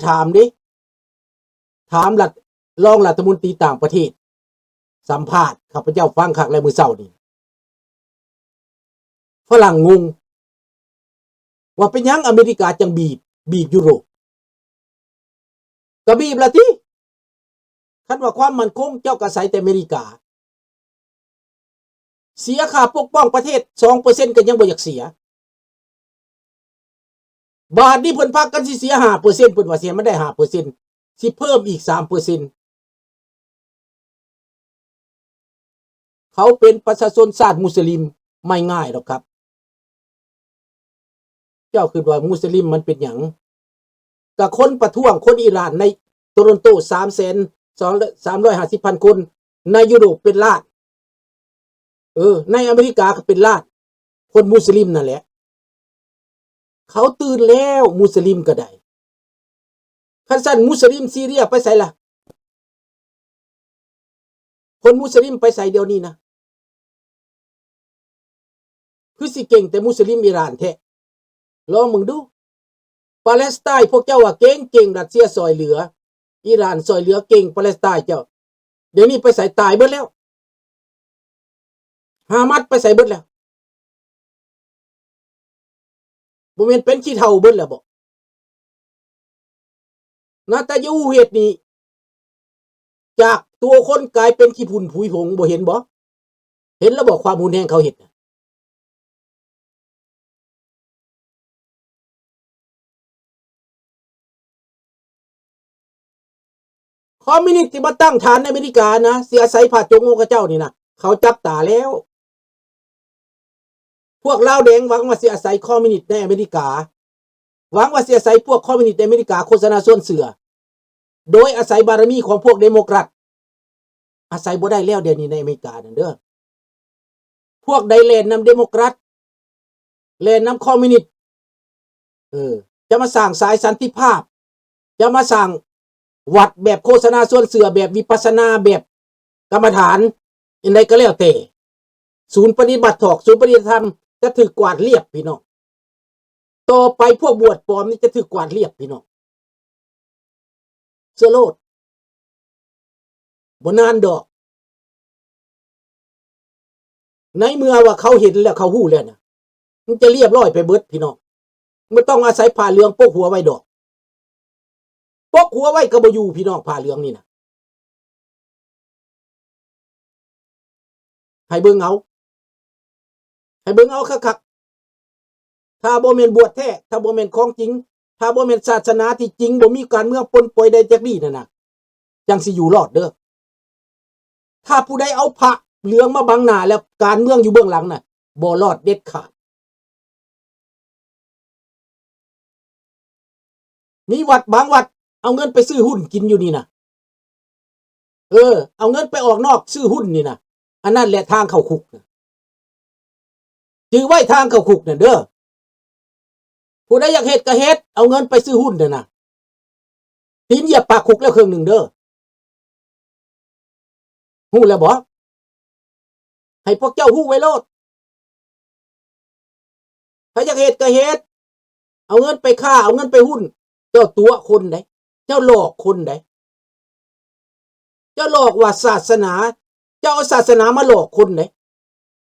ຖາມເດ້ ຖາມລັດ ຮອງລັດຖະມົນຕີຕ່າງປະເທດ ສຳພາດ ຂ້າພະເຈົ້າຟັງຄັກແລ້ວມື້ເຊົ້ານີ້ ຝຣັ່ງງົງວ່າເປັນຫຍັງອາເມລິກາຈັ່ງບີບ ບີບຢູໂຣບ. ກະບີບລະຕິ ຄັນວ່າຄວາມໝັ້ນຄົງເຈົ້າກະໃສ່ແຕ່ອາເມລິກາ ເສຍຄ່າປົກປ້ອງປະເທດສອງເປີເຊັນກະຍັງບໍ່ຢາກເສຍ. ບາດນີ້ເພິ່ນພາກັນຊິເສຍຫ້າເປີເຊັນ ເພິ່ນວ່າຊິໃຫ້ມັນໄດ້ຫ້າເປີເຊັນ ຊິເພີ່ມອີກສາມເປີເຊັນ. ເຂົາເປັນປະຊາຊົນຊາດມຸສລິມ ໄມ່ງ່າຍດອກຄັບ. ເຈົ້າຄິດວ່າມຸສລິມມັນເປັນຫຍັງ? ກະຄົນປະທ້ວງ ຄົນອີຣານໃນໂຕຣອນໂຕ ສາມແສນ ສາມຮ້ອຍຫ້າສິບພັນຄົນ ໃນຢູໂຣບເປັນລ້ານ ເອີ ໃນອາເມລິກາກະເປັນລ້ານ ຄົນມຸສລິມນັ້ນແຫຼະ. ເຂົາຕື່ນແລ້ວ ມຸສລິມກະໄດ້. ຄັນຊັ້ນມຸສລິມຊີເຣຍໄປໃສລະ? ຄົນມຸສລິມໄປໃສດຽວນີ້ນະ? ຄືຊິເກັ່ງແຕ່ມຸສລິມອີຣານແທ້. ລອງເບິ່ງດູ ປາເລສໄຕນ໌ພວກເຈົ້າວ່າເກັ່ງໆ ຣັດເຊຍຊ່ອຍເຫຼືອ ອີຣານຊ່ອຍເຫຼືອເກັ່ງ ປາເລສໄຕນ໌ເຈົ້າ ດຽວນີ້ໄປໃສ? ຕາຍເບິດແລ້ວ. ຮາມາສໄປໃສເບິດແລ້ວ? ບໍ່ແມ່ນເປັນຂີ້ເຖົ່າເບິດແລ້ວບໍ? ນະຕານຍາຮູ້ເຮັດນີ້ ຈາກຕົວຄົນກາຍເປັນຂີ້ຝຸ່ນຜຸຍຜົງ ບໍ່ເຫັນບໍ? ເຫັນແລ້ວບໍຄວາມຮຸນແຮງເຂົາເຮັດນະ? ຄອມມິວນິດທີ່ມາຕັ້ງຖານໃນອາເມລິການະ ຊິອາໄສພາດຈົງຂອງເຂົາເຈົ້ານີ້ນະ ເຂົາຈັບຕາແລ້ວ. ພວກລາວແດງຫວັງວ່າຊິອາໄສຄອມມິວນິດໃນອາເມລິກາ ຫວັງວ່າຊິອາໄສພວກຄອມມິວນິດໃນອາເມລິກາໂຄສະນາຊວນເຊື່ອ ໂດຍອາໄສບາລະມີຂອງພວກເດໂມແຄຣດ. ອາໄສບໍ່ໄດ້ແລ້ວດຽວນີ້ໃນອາເມລິການັ້ນເດີ. ພວກໃດແລ່ນນຳເດໂມແຄຣດ ແລ່ນນຳຄອມມິວນິດ ເອີ ຈະມາສ້າງສາຍສັນຕິພາບ ຈະມາສ້າງວັດແບບໂຄສະນາຊວນເຊື່ອ ແບບວິປັດສະນາ ແບບກຳມະຖານ ອັນໃດກໍແລ້ວແຕ່ ສູນປະຕິບັດທອກ ສູນປະຕິບັດທຳ ຈະຖືກກວາດລຽບ ພີ່ນ້ອງ. ຕໍ່ໄປພວກບວດປອມນີ້ຈະຖືກກວາດລຽບ ພີ່ນ້ອງ. ເຊື່ອໂລດ ບໍ່ນານດອກ. ໃນເມື່ອວ່າເຂົາເຫັນແລ້ວ ເຂົາຮູ້ແລ້ວນະ ມັນຈະລຽບລ້ອຍໄປເບິດ ພີ່ນ້ອງ. ບໍ່ຕ້ອງອາໄສຜ້າເຫຼືອງປົກຫົວໄວ້ດອກ. ປົກຫົວໄວ້ກໍບໍ່ຢູ່ ພີ່ນ້ອງ ຜ້າເຫຼືອງນີ້ນະ. ໃຫ້ເບິ່ງເອົາ ໃຫ້ເບິ່ງເອົາຄັກໆ. ຖ້າບໍ່ແມ່ນບວດແທ້ ຖ້າບໍ່ແມ່ນຂອງຈິງ ຖ້າບໍ່ແມ່ນສາສະໜາທີ່ຈິງ ບໍ່ມີການເມືອງປົນປ່ອຍໃດຈັກດີ້ນັ້ນນະ ຈັ່ງຊິຢູ່ລອດເດີ. ຖ້າຜູ້ໃດເອົາຜ້າເຫຼືອງມາບັງໜ້າແລ້ວ ການເມືອງຢູ່ເບື້ອງຫຼັງນະ ບໍ່ລອດເດັດຂາດ. ມີວັດບາງວັດ ເອົາເງິນໄປຊື້ຫຸ້ນກິນຢູ່ນີ້ນະ. ເອີ ເອົາເງິນໄປອອກນອກຊື້ຫຸ້ນນີ້ນະ. ອັນນັ້ນແຫຼະທາງເຂົ້າຄຸກນະ. ຈື່ໄວ້ທາງເຂົ້າຄຸກນັ້ນເດີ. ຜູ້ໃດຢາກເຮັດກໍເຮັດ ເອົາເງິນໄປຊື້ຫຸ້ນນັ້ນນະ. ຕີນຢຽບປາກຄຸກແລ້ວເຄິ່ງໜຶ່ງເດີ. ຮູ້ແລ້ວບໍ? ໃຫ້ພວກເຈົ້າຮູ້ໄວ້ໂລດ. ໃຜຢາກເຮັດກໍເຮັດ. ເອົາເງິນໄປຄ້າ ເອົາເງິນໄປຫຸ້ນ. ເຈົ້າຕົວະຄົນໃດ໋. ເຈົ້າຫຼອກຄົນໃດ໋. ເຈົ້າຫຼອກວ່າສາສະໜາ. ເຈົ້າເອົາສາສະໜາມາຫຼອກຄົນໃດ໋.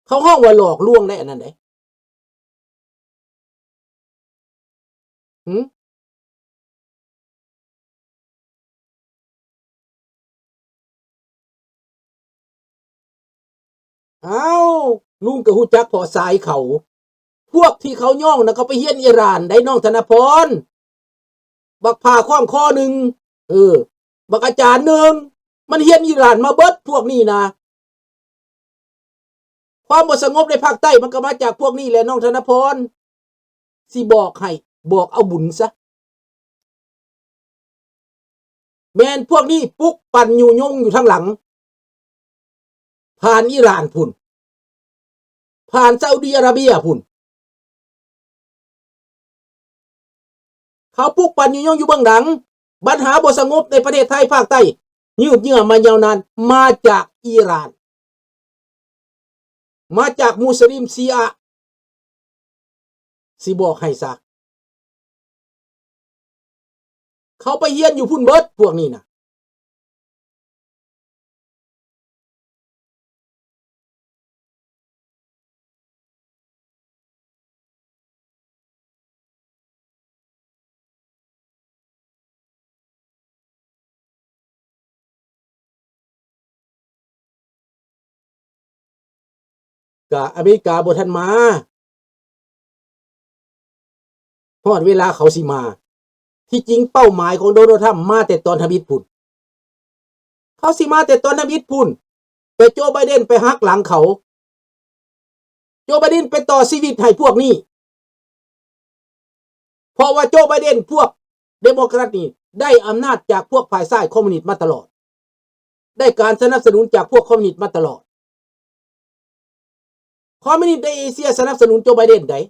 ເຂົາຮ້ອງວ່າຫຼອກລວງໃດ໋ ອັນນັ້ນໃດ໋. ຫື? ອ້າວ ລຸງກໍຮູ້ຈັກເພາະສາຍເຂົາ. ພວກທີ່ເຂົາຍ້ອງນະ ເຂົາໄປຮຽນອີຣານໃດ໋ ນ້ອງທະນະພອນ. ບັກຜ້າຄ້ອງຄໍໜຶ່ງ ເອີ ບັກອາຈານໜຶ່ງ ມັນຮຽນອີຣານມາເບິດພວກນີ້ນະ. ຄວາມບໍ່ສະຫງົບໃນພາກໃຕ້ ມັນກໍມາຈາກພວກນີ້ແຫຼະ ນ້ອງທະນະພອນ. ຊິບອກໃຫ້ ບອກເອົາບຸນຊະ. ແມ່ນພວກນີ້ປຸກປັ່ນຍຸຍົງຢູ່ທາງຫຼັງ ຜ່ານອີຣານພຸ້ນ ຜ່ານຊາອຸດີອາຣາເບຍພຸ້ນ. ເຂົາປຸກປັ່ນຍຸຍົງຢູ່ເບື້ອງຫຼັງ. ບັນຫາບໍ່ສະຫງົບໃນປະເທດໄທພາກໃຕ້ ຍືດເຍື້ອມາຍາວນານ ມາຈາກອີຣານ. ມາຈາກມຸສລິມຊີອະ ຊິບອກໃຫ້ຊະ. ເຂົາໄປຮຽນຢູ່ພຸ້ນເບິດພວກນີ້ນະ. ກະອາເມລິກາບໍ່ທັນມາ ຮອດເວລາເຂົາຊິມາ. ທີ່ຈິງເປົ້າໝາຍຂອງໂດນັລ ທຣຳ ມາແຕ່ຕອນທຳອິດພຸ້ນ. ເຂົາຊິມາແຕ່ຕອນທຳອິດພຸ້ນ ແຕ່ໂຈໄບເດັນໄປຫັກຫຼັງເຂົາ. ໂຈໄບເດັນໄປຕໍ່ຊີວິດໃຫ້ພວກນີ້ ເພາະວ່າໂຈໄບເດັນ ພວກເດໂມແຄຣັດນີ້ ໄດ້ອຳນາດຈາກພວກຝ່າຍຊ້າຍຄອມມູນິດມາຕະຫຼອດ, ໄດ້ການສະໜັບສະໜູນຈາກພວກຄອມມູນິດມາຕະຫຼອດ. ຄອມມູນິດໃນເອເຊຍສະໜັບສະໜູນໂຈໄບເດັນໃດ໋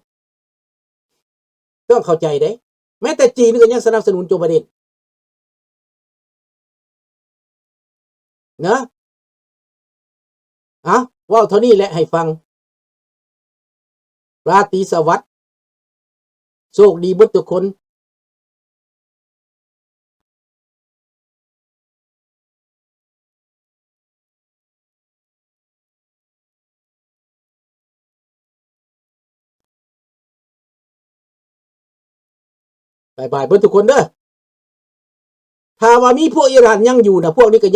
ຕ້ອງເຂົ້າໃຈເດ້. ແມ້ແຕ່ຈີນກໍຍັງສະໜັບສະໜູນໂຈໄບເດັນນະ. ອາ ເວົ້າເທົ່ານີ້ແຫຼະໃຫ້ຟັງ. ລາຕີສະຫວັດ, ໂຊກດີເບິດທຸກຄົນ. ບາຍບາຍເບິດທຸກຄົນເດີ. ຖ້າວ່າມີພວກອີຣານຍັງຢູ່ນະ ພວກນີ້ກໍ